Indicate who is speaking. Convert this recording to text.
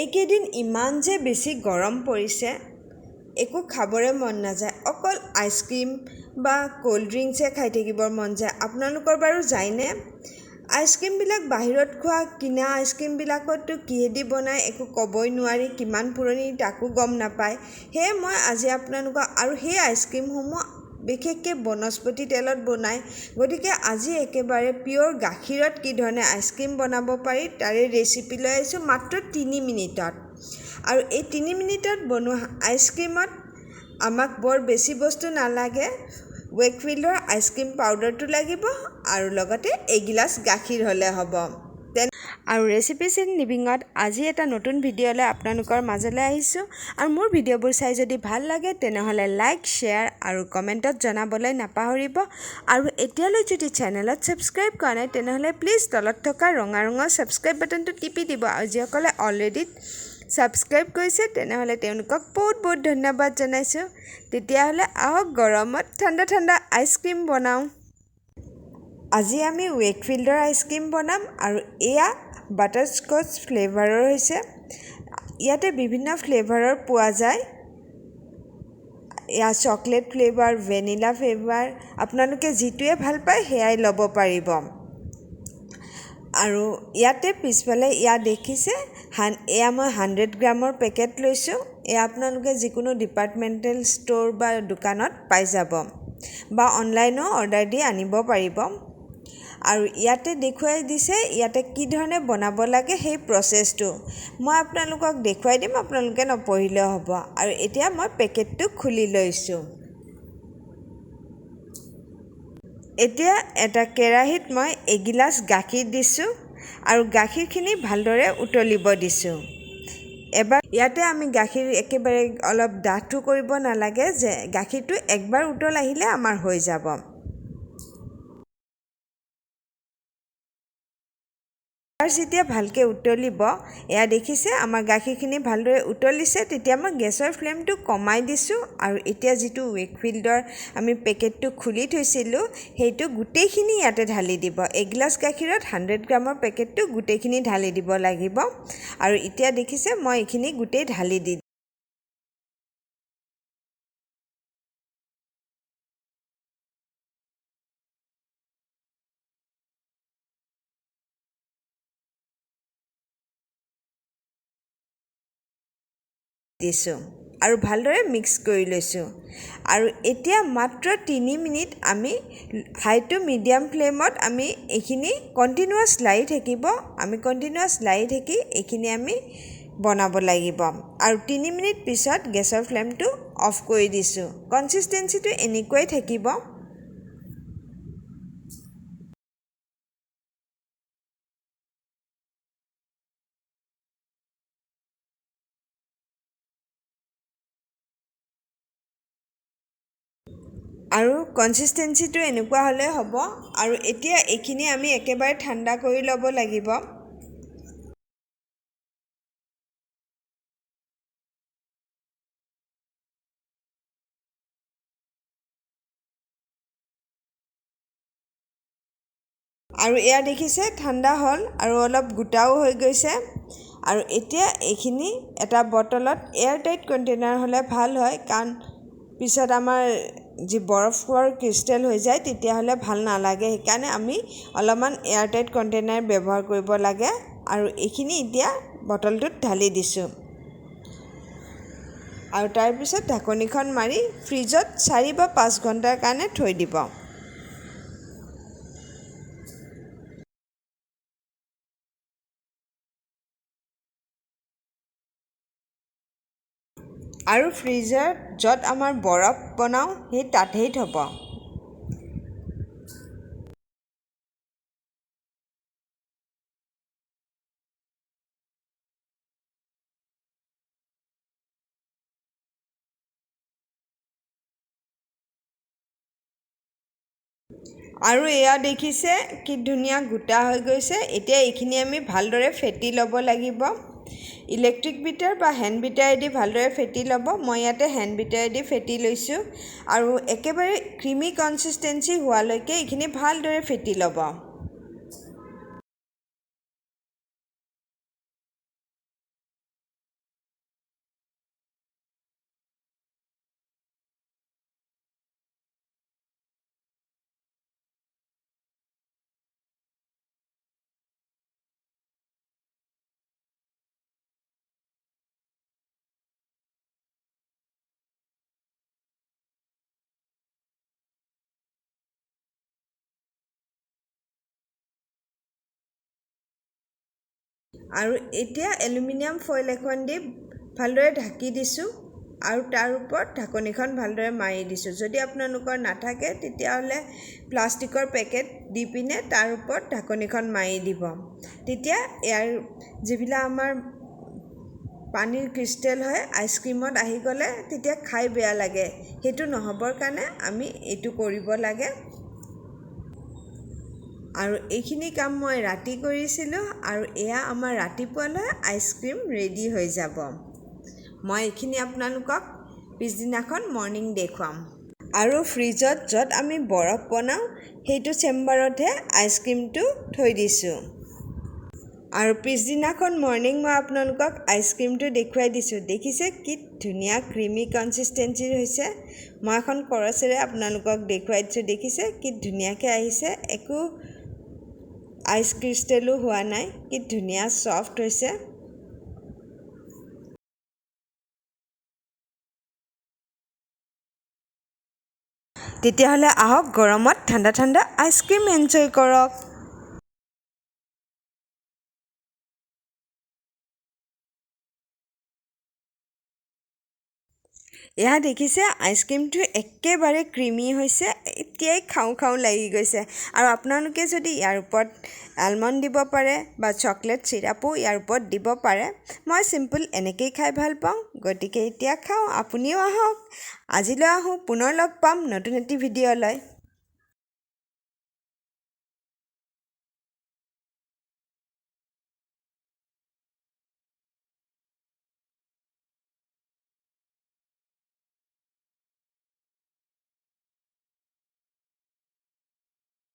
Speaker 1: এইকেইদিন ইমান যে বেছি গৰম পৰিছে, একো খাবৰে মন নাযায়, অকল আইচক্ৰীম বা ক'ল্ড ড্ৰিংকছহে খাই থাকিবৰ মন যায়। আপোনালোকৰ বাৰু যায়নে? আইচক্ৰীমবিলাক বাহিৰত খোৱা কিনা আইচক্ৰীমবিলাকততো কিহেদি বনায় একো ক'বই নোৱাৰি, কিমান পুৰণি তাকো গম নাপায়। সেয়ে মই আজি আপোনালোকক আৰু সেই আইচক্ৰীমসমূহ বিশেষকৈ বনস্পতি তেলত বনায়, গতিকে আজি একেবাৰে পিয়'ৰ গাখীৰত কি ধৰণে আইচক্ৰীম বনাব পাৰি তাৰে ৰেচিপি লৈ আহিছোঁ মাত্ৰ 3 মিনিটত। আৰু এই 3 মিনিটত বনোৱা আইচক্ৰীমত আমাক বৰ বেছি বস্তু নালাগে, ৱেকফিল্ডৰ আইচক্ৰীম পাউডাৰটো লাগিব আৰু লগতে এগিলাচ গাখীৰ হ'লে হ'ব। আৰু ৰেচিপিজ ইন লিভিঙত আজি এটা নতুন ভিডিঅ'লৈ আপোনালোকৰ মাজলৈ আহিছোঁ। আৰু মোৰ ভিডিঅ'বোৰ চাই যদি ভাল লাগে তেনেহ'লে লাইক, শ্বেয়াৰ আৰু কমেণ্টত জনাবলৈ নাপাহৰিব। আৰু এতিয়ালৈ যদি চেনেলত ছাবস্ক্ৰাইব কৰা নাই তেনেহ'লে প্লিজ তলত থকা ৰঙা ৰঙৰ ছাবস্ক্ৰাইব বাটনটো টিপি দিব। আৰু যিসকলে অলৰেডি ছাবস্ক্ৰাইব কৰিছে তেনেহ'লে তেওঁলোকক বহুত বহুত ধন্যবাদ জনাইছোঁ। তেতিয়াহ'লে আহক গৰমত ঠাণ্ডা ঠাণ্ডা আইচক্ৰীম বনাওঁ। আজি আমি ৱেকফিল্ডৰ আইচক্ৰীম বনাম আৰু এয়া বাটাৰস্কচ ফ্লেভাৰৰ হৈছে। ইয়াতে বিভিন্ন ফ্লেভাৰৰ পোৱা যায়, এয়া চকলেট ফ্লেভাৰ, ভেনিলা ফ্লেভাৰ, আপোনালোকে যিটোৱে ভাল পায় সেয়াই ল'ব পাৰিব। আৰু ইয়াতে পিছফালে এয়া দেখিছে, এয়া মই 100 গ্ৰামৰ পেকেট লৈছোঁ। এয়া আপোনালোকে যিকোনো ডিপাৰ্টমেণ্টেল ষ্ট'ৰ বা দোকানত পাই যাব বা অনলাইনো অৰ্ডাৰ দি আনিব পাৰিব। আৰু ইয়াতে দেখুৱাই দিছে ইয়াতে কি ধৰণে বনাব লাগে সেই প্ৰচেছটো মই আপোনালোকক দেখুৱাই দিম, আপোনালোকে নপঢ়িলেও হ'ব। আৰু এতিয়া মই পেকেটটো খুলি লৈছোঁ। এতিয়া এটা কেৰাহীত মই এগিলাচ গাখীৰ দিছোঁ আৰু গাখীৰখিনি ভালদৰে উতলিব দিছোঁ। এবাৰ ইয়াতে আমি গাখীৰ একেবাৰে অলপ ডাঠো কৰিব নালাগে, যে গাখীৰটো একবাৰ উতল আহিলে আমাৰ হৈ যাব। যেতিয়া ভালকৈ উতলিব, এয়া দেখিছে আমাৰ গাখীৰখিনি ভালদৰে উতলিছে, তেতিয়া মই গেছৰ ফ্লেমটো কমাই দিছোঁ। আৰু এতিয়া যিটো ৱেকফিল্ডৰ আমি পেকেটটো খুলি থৈছিলোঁ সেইটো গোটেইখিনি ইয়াতে ঢালি দিব। এগিলাচ গাখীৰত 100 গ্ৰামৰ পেকেটটো গোটেইখিনি ঢালি দিব লাগিব। আৰু এতিয়া দেখিছে মই এইখিনি গোটেই ঢালি দি দিছোঁ আৰু ভালদৰে মিক্স কৰি লৈছোঁ। আৰু এতিয়া মাত্ৰ 3 মিনিট আমি হাই টু মিডিয়াম ফ্লেমত আমি এইখিনি কণ্টিনিউৱাছ লাৰি থাকিব। আমি কণ্টিনিউৱাছ লাৰি থাকি এইখিনি আমি বনাব লাগিব। আৰু 3 মিনিট পিছত গেছৰ ফ্লেমটো অফ কৰি দিছোঁ। কনচিষ্টেঞ্চিটো এনেকুৱাই থাকিব। আৰু কনচিষ্টেঞ্চিটো এনেকুৱা হ'লে হ'ব। আৰু এতিয়া এইখিনি আমি একেবাৰে ঠাণ্ডা কৰি ল'ব লাগিব। আৰু এয়া দেখিছে ঠাণ্ডা হ'ল আৰু অলপ গোটাও হৈ গৈছে। আৰু এতিয়া এইখিনি এটা বটলত এয়াৰ টাইট কণ্টেইনাৰ হ'লে ভাল হয়, কাৰণ পিছত আমাৰ যি বৰফৰ ক্ৰিষ্টেল হৈ যায় তেতিয়াহ'লে ভাল নালাগে। সেইকাৰণে আমি অলপমান এয়াৰ টাইট কণ্টেইনাৰ ব্যৱহাৰ কৰিব লাগে। আৰু এইখিনি এতিয়া বটলটোত ঢালি দিছোঁ। আৰু তাৰপিছত ঢাকনিখন মাৰি ফ্ৰিজত 4 বা 5 ঘণ্টাৰ কাৰণে থৈ দিব। আৰু ফ্ৰিজত য'ত আমাৰ বৰফ বনাওঁ সেই তাতেই থ'ব। আৰু এয়া দেখিছে কি ধুনীয়া গোটা হৈ গৈছে। এতিয়া এইখিনি আমি ভালদৰে ফেটি ল'ব লাগিব। ইলেক্ট্ৰিক বিটাৰ বা হেণ্ড বিটাৰেদি ভালদৰে ফেটি ল'ব। মই ইয়াতে হেণ্ড বিটাৰেদি ফেটি লৈছোঁ। আৰু একেবাৰে ক্ৰিমি কনচিষ্টেঞ্চি হোৱালৈকে এইখিনি ভালদৰে ফেটি ল'ব। আৰু এতিয়া এলুমিনিয়াম ফইল এখন দি ভালদৰে ঢাকি দিছোঁ আৰু তাৰ ওপৰত ঢাকনিখন ভালদৰে মাৰি দিছোঁ। যদি আপোনালোকৰ নাথাকে, তেতিয়াহ'লে প্লাষ্টিকৰ পেকেট দি পিনে তাৰ ওপৰত ঢাকনিখন মাৰি দিব। তেতিয়া ইয়াৰ যিবিলাক আমাৰ পানীৰ ক্ৰিষ্টেল হয়, আইচক্ৰীমত আহি গ'লে তেতিয়া খাই বেয়া লাগে। সেইটো নহ'বৰ কাৰণে আমি এইটো কৰিব লাগে। আৰু এইখিনি কাম মই ৰাতি কৰিছিলোঁ আৰু এয়া আমাৰ ৰাতিপুৱালৈ আইচক্ৰীম ৰেডি হৈ যাব। মই এইখিনি আপোনালোকক পিছদিনাখন মৰ্ণিং দেখুৱাম। আৰু ফ্ৰিজত য'ত আমি বৰফ বনাওঁ, সেইটো চেম্বাৰতহে আইচক্ৰীমটো থৈ দিছোঁ। আৰু পিছদিনাখন মৰ্ণিং মই আপোনালোকক আইচক্ৰীমটো দেখুৱাই দিছোঁ। দেখিছে কি ধুনীয়া ক্ৰিমি কনচিষ্টেঞ্চিৰ হৈছে। মই এখন কৰচেৰে আপোনালোকক দেখুৱাই দিছোঁ। দেখিছে কি ধুনীয়াকৈ আহিছে, একো আইচ ক্ৰিষ্টেলো হোৱা নাই, কি ধুনীয়া ছফ্ট হৈছে। তেতিয়াহ'লে আহক, গৰমত ঠাণ্ডা ঠাণ্ডা আইচক্ৰীম এনজয় কৰক। এয়া দেখিছে, আইচক্ৰীমটো একেবাৰে ক্ৰিমি হৈছে। এতিয়াই খাওঁ খাওঁ লাগি গৈছে। আৰু আপোনালোকে যদি ইয়াৰ ওপৰত আলমণ্ড দিব পাৰে বা চকলেট চিৰাপো ইয়াৰ ওপৰত দিব পাৰে। মই চিম্পল এনেকেই খাই ভাল পাওঁ, গতিকে এতিয়া খাওঁ, আপুনিও আহক। আজিলৈ আহোঁ, পুনৰ লগ পাম নতুন এটি ভিডিঅ'লৈ।